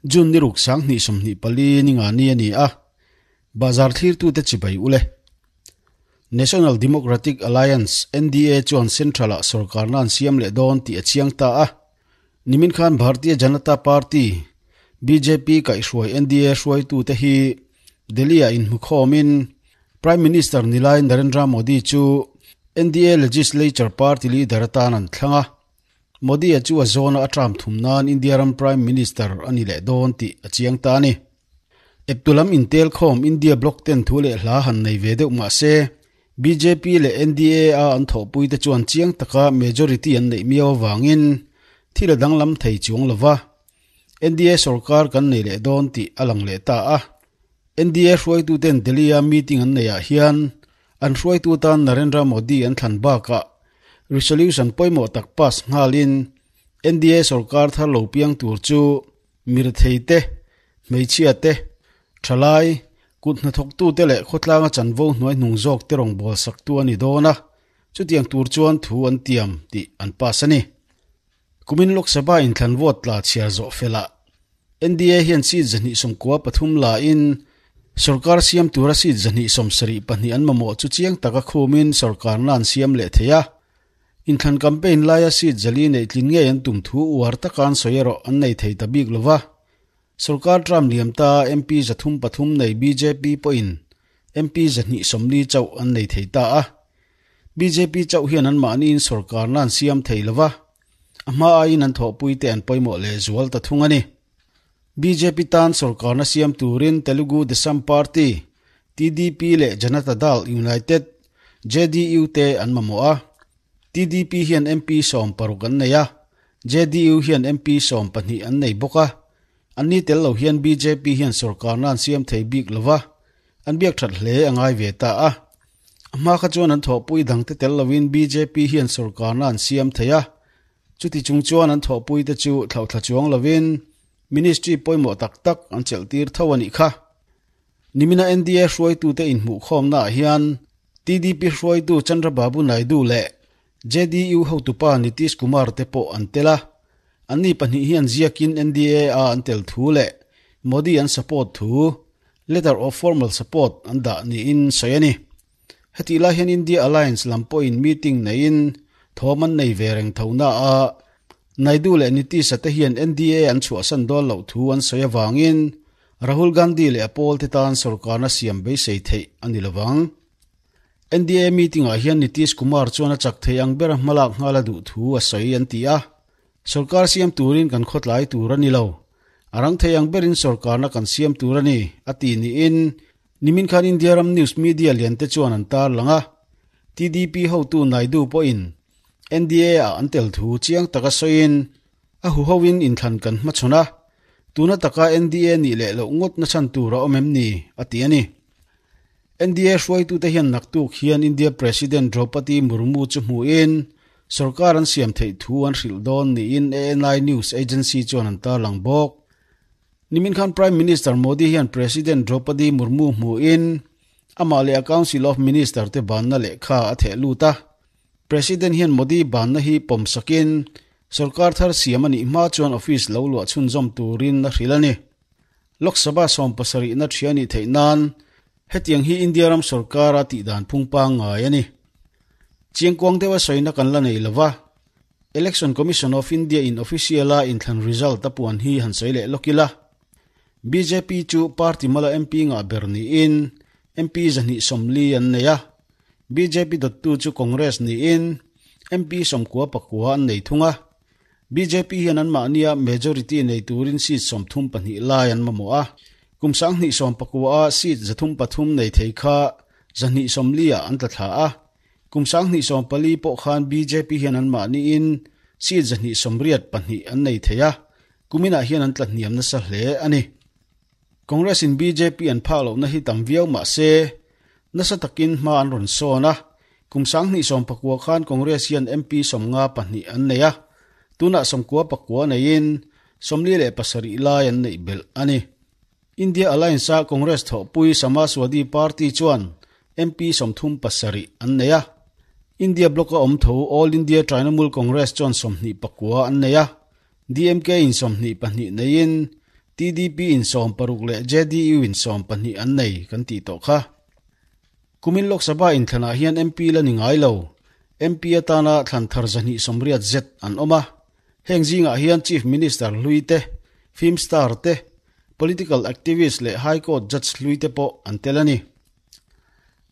June ni ruk 2024 ni nga ni a ni a, Bazar thlirtute chibai ule. National Democratic Alliance, NDA, chuan Central-ah sorkarna an siam leh dawn tih a chiang ta a. Nimin khan Bharatiya Janata Party, bjp, kaihhruai NDA hruaitute hi Delhi-ah inhmukhawmin Prime Minister nilai Narendra Modi chu NDA Legislature Party leader atan an thlang a. Modi-a chu a zawna a term thum nan India ram Prime Minister a ni leh dawn tih a chiang ta a ni. Eptu lam intel khawm India bloc ten thu leh hla han nei ve deuh mah se, bjp leh NDA a an thawhpui te chuan chiang taka majority an neih miau avangin thil a danglam thei chuang lo va, NDA sorkar kan nei leh dawn tih a lang leh ta a. NDA hruaituten Delhi-a meeting an neihah hian an hruaitu tan Narendra Modi an thlan bakah resolution pawimawh tak pass nghalin NDA sorkar thar lo piang tur chu Mirthei te, hmeichhia te, thalai, kut hnathawktute leh khawtlanga chanvo hnuai hnung zawk te rawngbâwl saktu a ni dawn a, chutiang tur chuan thu an tiam tih an pass a ni. Kumin Lok Sabha inthlan vote tla chhiar zawh felah NDA hian seat 293 lain sorkar siam tura seat 272 an mamawh chu chiang taka khumin sorkarna an siam leh thei a. Inthlan campaign laia seat 400 neih tlin ngei an tum thu uar taka an sawi erawh an nei thei ta bik lo va. Sorkar term liam ta MP 303 nei bjp pawhin MP 240 chauh an nei thei ta a. Bjp chauh hian anmahniin sorkarna an siam thei lo va, a hma aiin an thawhpuite an pawimawh lehzual ta thung a ni. Bjp tan sorkarna siam turin Telugu Desam Party, TDP leh Janata Dal United, JDU te an mamawh a. TDP hian MP 16 an nei a, JDU hian MP 12 an nei bawk a. Anni tel lo hian bjp hian sorkarna an siam thei bik lo va, an biak that hle a ngai ve ta a. A hma kha chuan an thawhpui dangte tel loin bjp hian sorkarna an siam thei a. Chuti chung chuan an thawhpuite chu thlauhthla chuang loin ministry pawimawh tak tak an chelh tir tho a nih kha. Nimina NDA hruaitute inhmuhkhawmnaah hian TDP hruaitu Chandrababu Naidu leh JDU hotupa Nitish Kumar te pawh an tel a. Anni pahnih hian ziakin NDA a an tel thu leh Modi an support thu, letter of formal support, an dah niin sawi a ni. Hetih lai hian India Alliance lam pawhin meeting neiin thawm an nei ve reng tho na a, Naidu leh Nitish-a te hian NDA an chhuahsan dawn loh thu an sawi avangin Rahul Gandhi leh a pawlte tan sorkarna siam beisei theih a ni lovang. NDA meeting-ah hian Nitish Kumar chuan a chak thei ang bera hmalak nghal a duh thu a sawi an ti a, Sorkar siam turin kan khawtlai tur a ni lo. A rang thei ang berin sorkarna kan siam tur a ni, a ti niin Nimin khan India ram news media lian te chuan an tarlang a, TDP hotu Naidu pawhin NDA ah an tel thu chiang taka sawiin a huhoin inthlan kan hmachhawn a, tuna taka NDA nih leh loh ngawt na chhan tur a awm em ni, a ti a ni. NDA hruaitute hian naktuk hian India President Draupadi Murmu chu hmuhin sorkar an siam theih thu an hrilh dawn niin ANI news agency chuan an tarlang bawk. Nimin khan Prime Minister Modi hian President Draupadi Murmu hmuhin amah leh a Council of Minister te banna lehkha a theh lut a. President hian Modi banna hi pawm sakin sorkar thar siam a nih hma chuan office lo luah chhunzawm turin a hrilh a ni. Lok Sabha 70na thian nih theih nan hetiang hi India ram sorkara tihdan phung pangngai a ni. Chiangkuang deuha sawina kan la nei lova. Election Commission of India in official a inthlan result a puan hi han sawi leh lawk ila. Bjp chu party mala MP ngah ber niin MP 240 an nei a. Bjp dawttu chu Congress niin MP 99 an nei thung a. Bjp hian anmahnia majority nei turin seat 32 lai an mamawh a. Kum 2019 a seat 303 nei thei kha 240 ah an tla thla a. Kum 2024 pawh khan bjp hian anmahniin seat 282 an nei thei a, kuminah hian an tla hniam nasa hle a ni. Congress in bjp an phak lohna hi tam viau mah se, nasa takin hma an rawn sawn a, kum 2019 khan Congress hian MP 52 an nei a, tunah 99 neiin 47 lai an neih belh a ni. India Alliance a Congress thawhpui Samajwadi Party chuan MP 37 an nei a. India Bloc a awm tho All India Trinamool Congress chuan 29 an nei a. DMK in 22 neiin TDP in 16 leh JDU in 12 an nei kan tih tawh kha. Kumin Lok Sabha inthlanah hian MP la ni ngai lo, MP atana thlan thar 280 zet an awm a. Heng zingah hian Chief Minister hlui te, film star te, political activist leh High Court judge hlui te pawh an tel a ni.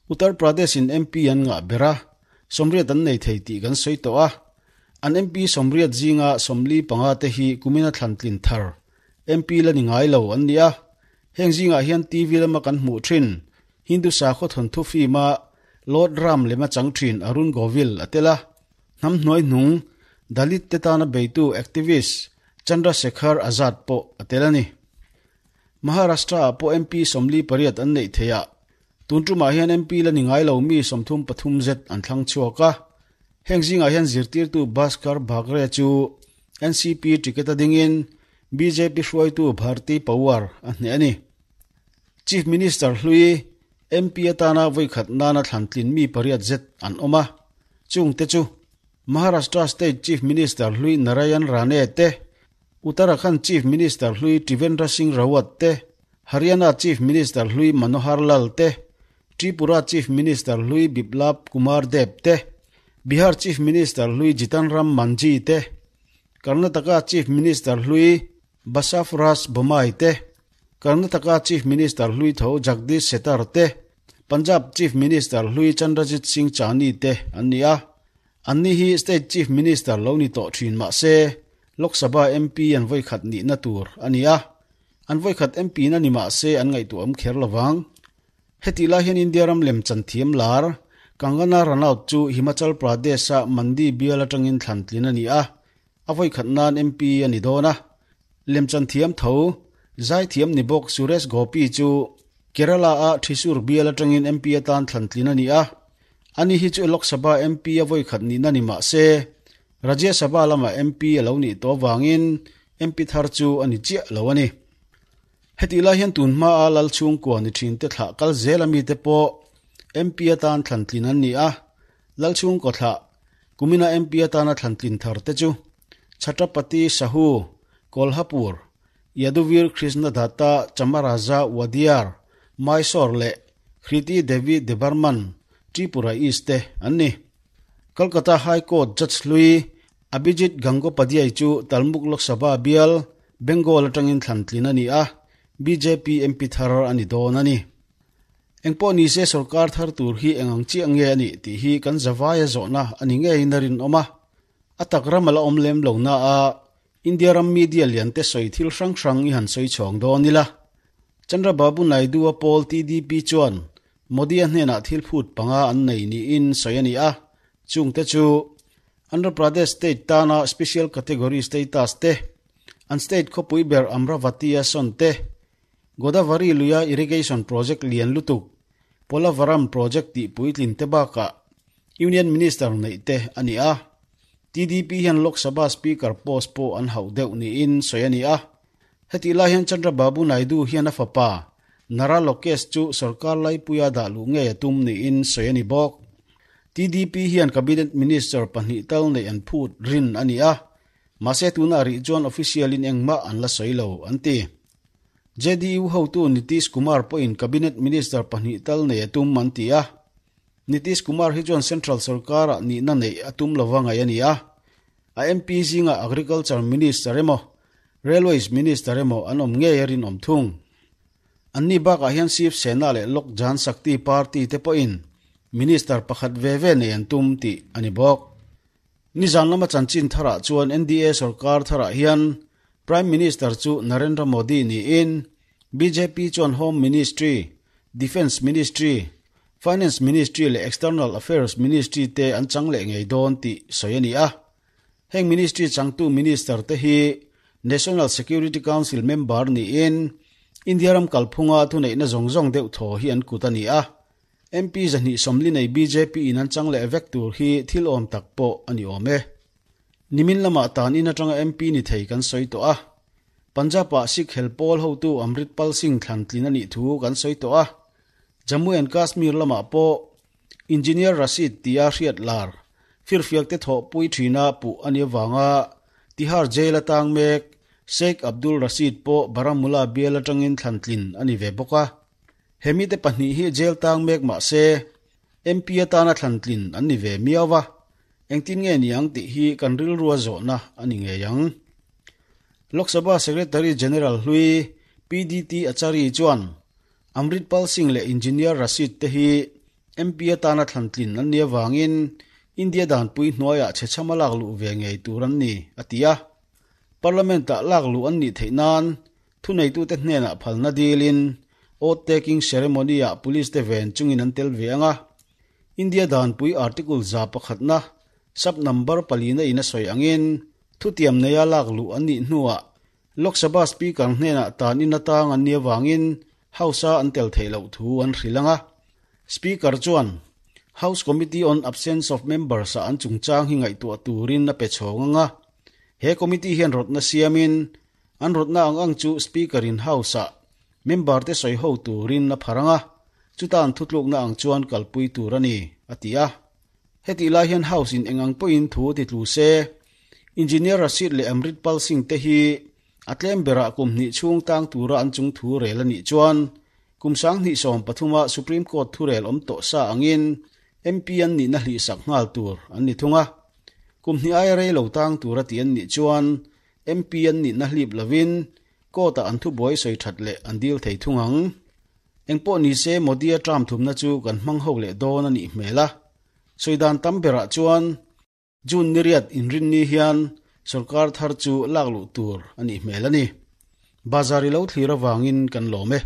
Uttar Pradesh in MP an ngah ber a, 80 an nei thei tih kan sawi tawh a. An MP 80 zinga 45 te hi kumina thlan tlin thar MP la ni ngai lo an ni a. Heng zingah hian TV lama kan hmuh thin Hindu sakhaw thawnthu film a Lord Ram lema chang thin Arun Govil a tel a. Hnam hnuai hnung Dalit te tana beitu activist Chandra Shekhar Azad pawh a tel a ni. Maharashtra ah pawh MP 48 an neih theih a, tun tumah hian MP la ni ngai lo mi 33 zet an thlang chhuak a. Heng zingah hian zirtirtu Bhaskar Bhakre chu NCP ticket a dingin BJP hruaitu Bharti Pawar a hneh a ni. Chief Minister hlui MP atana vawikhat nana thlan tlin mi pariat zet an awm a, chungte chu Maharashtra State Chief Minister hlui Narayan Rane te, Uttarakhand Chief Minister hlui Trivendra Singh Rawat te, Haryana Chief Minister hlui Manohar Lal te, Tripura Chief Minister hlui Biplab Kumar Deb te, Bihar Chief Minister hlui Jitan Ram Manjhi te, Karnataka Chief Minister hlui Basavaraj Bommai te, Karnataka Chief Minister hlui tho Jagdish Shettar te, Punjab Chief Minister hlui Chandrajit Singh Chani te an ni a. Anni hi State Chief Minister lo ni tawh thin mah se, Lok Sabha MP an vawikhat nihna tur a ni a. An vawikhat MP na ni mah se an ngaihtuah awm kher lovang. Hetih lai hian India ram lem chan thiam lar, Kangana Ranaut chu Himachal Pradesh-a Mandi bial atangin thlan tlin a ni a, a vawikhat nan MP a ni dawn a. Lem chan thiam tho, zai thiam ni bawk Suresh Gopi chu Kerala-a Thrissur bial atangin MP atan thlan tlin a ni a. Ani hi chu Lok Sabha MP a vawikhat nihna ni mah se, Rajya Sabha lamah MP a lo nih tawh avangin MP thar chu a ni chiah lo a ni. Hetih lai hian tun hmaa lal chhungkua ni thin te thlah kal zel ami te pawh MP atan thlan tlin an ni a, lal chhungkaw thlah kumina MP atana thlan tlin thar te chu Chhatrapati Shahu, Kolhapur, Yaduvir Krishna Datta Chamaraja Wadiyar, Mysore leh Hriti Devi Debarman, Tripura East te an ni. Kolkata High Court Judge hlui Abhijit Gangopadhyay chu Talmuk Lok Sabha bial Bengal atangin thlan tlin a ni a, BJP MP thar a ni dawn a ni. Engpawh ni se sorkar thar tur hi eng ang chiah nge a nih tih hi kan zavaia zawhna a ni ngeiin a rinawm a. A tak ram a la awm lem lo na a, India ram media lian te sawi thil hrang hrang i han sawi chhawng dawn ila. Chandra Babu Naidu-a pawl TDP chuan Modi-a hnenah thil phut panga an nei niin sawi a ni a, chungte chu Andhra Pradesh state tana special category status te, an state khawpui ber Amravati-a sawn te, Godavari luia irrigation project lian lutuk Polavaram project tih puitlin te bakah Union Minister neih te a ni a. TDP hian Lok Sabha Speaker post pawh an hauh deuh niin sawi a ni a. Hetih lai hian Chandra Babu Naidu hian a fapa Nara Lokesh chu sorkar laipuia dah luh ngei a tum niin sawi a ni bawk. TDP hian Cabinet Minister pahnih tal neih an phut rin a ni a, mahse tunah rih chuan official in engmah an la sawi lo an ti. JDU hotu Nitish Kumar pawhin Cabinet Minister pahnih tal neih a tum an ti a. Nitish Kumar hi chuan Central sorkarah nihna neih a tum lova ngaih a ni a. A MP zingah Agriculture Minister emaw, Railways Minister emaw an awm ngei a rinawm thung. Anni bakah hian Shiv Sena leh Lok Jan Shakti Party te pawhin Minister pakhat ve ve neih an tum tih a ni bawk. Nizan lama chanchin tharah chuan NDA sorkar tharah hian Prime Minister chu Narendra Modi niin BJP chuan Home Ministry, Defence Ministry, Finance Ministry leh External Affairs Ministry te an chang leh ngei dawn tih sawi a ni a. Heng ministry changtu minister te hi National Security Council member niin India ram kalphunga thuneihna zawng zawng deuh thaw hi an kut a ni a. MP 240 nei BJP in an chang leh vek tur hi thil awm tak pawh a ni awm e. Nimin lamah tan in atanga MP ni thei kan sawi tawh a. Punjab-ah Sikh hel pawl hotu Amritpal Singh thlan tlin a nih thu kan sawi tawh a. Jammu and Kashmir lamah pawh Engineer Rashid tia hriat lar firfiak te thawhpui thina puh a ni avanga Tihar Jail atang mek. Sheikh Abdul Rashid pawh Baramulla bial atangin thlantlin a ni ve bawk a. He mite pahnih hi jail tang mek mah se MP atana thlantlin an ni ve miau va, engtin nge niang tih hi kan rilrua zawhna a ni ngei ang. Lok Sabha Secretary General hlui PDT Achari chuan Amritpal Singh leh Engineer Rashid te hi MP atana thlantlin an nih avangin India danpui hnuaiah chhechhama lak luh ve ngei tur an ni, a ti a. Parliament-ah lak luh an nih theih nan thuneitute hnenah phalna dilin oath taking ceremony-ah police te ven chungin an tel ve ang a. India danpui Article 101na sub number palina in a sawi angin thutiam neia lak luh an nih hnuah Lok Sabha Speaker hnenah tan in atang an nih avangin House-a an tel theih loh thu an hrilh ang a. Speaker chuan House Committee on Absence of Members-ah an chungchang hi ngaihtuah turin a pe chhawng ang a. He committee hian rawtna siamin an rawtna ang ang chu Speaker-in House-ah member-te sawi ho turin a phar ang a, chuta an thutlukna ang chuan kalpui tur a ni, a ti a. Hetih lai hian House-in eng ang pawhin thu ti tlu se, Engineer Rashid leh Amritpal Singh te hi a tlem berah kum hnih chhung tang tura an chung thu rel a nih chuan kum 2013a Supreme Court thurel awm tawh sa angin MP an nihna hlihsak nghal tur an ni thung a. Kum hnih aia rei lo tang tura tih an nih chuan MP an nihna hlip lovin court-ah an thubuai sawi that leh an dil thei thung ang. Engpawh ni se Modi-a term thumna chu kan hmang ho leh dawn a nih hmel a. Sawi dan tam berah chuan June niriat inrinni hian sorkar thar chu lak luh tur a nih hmel a ni. Bazar i lo thlir avangin kan lawm e.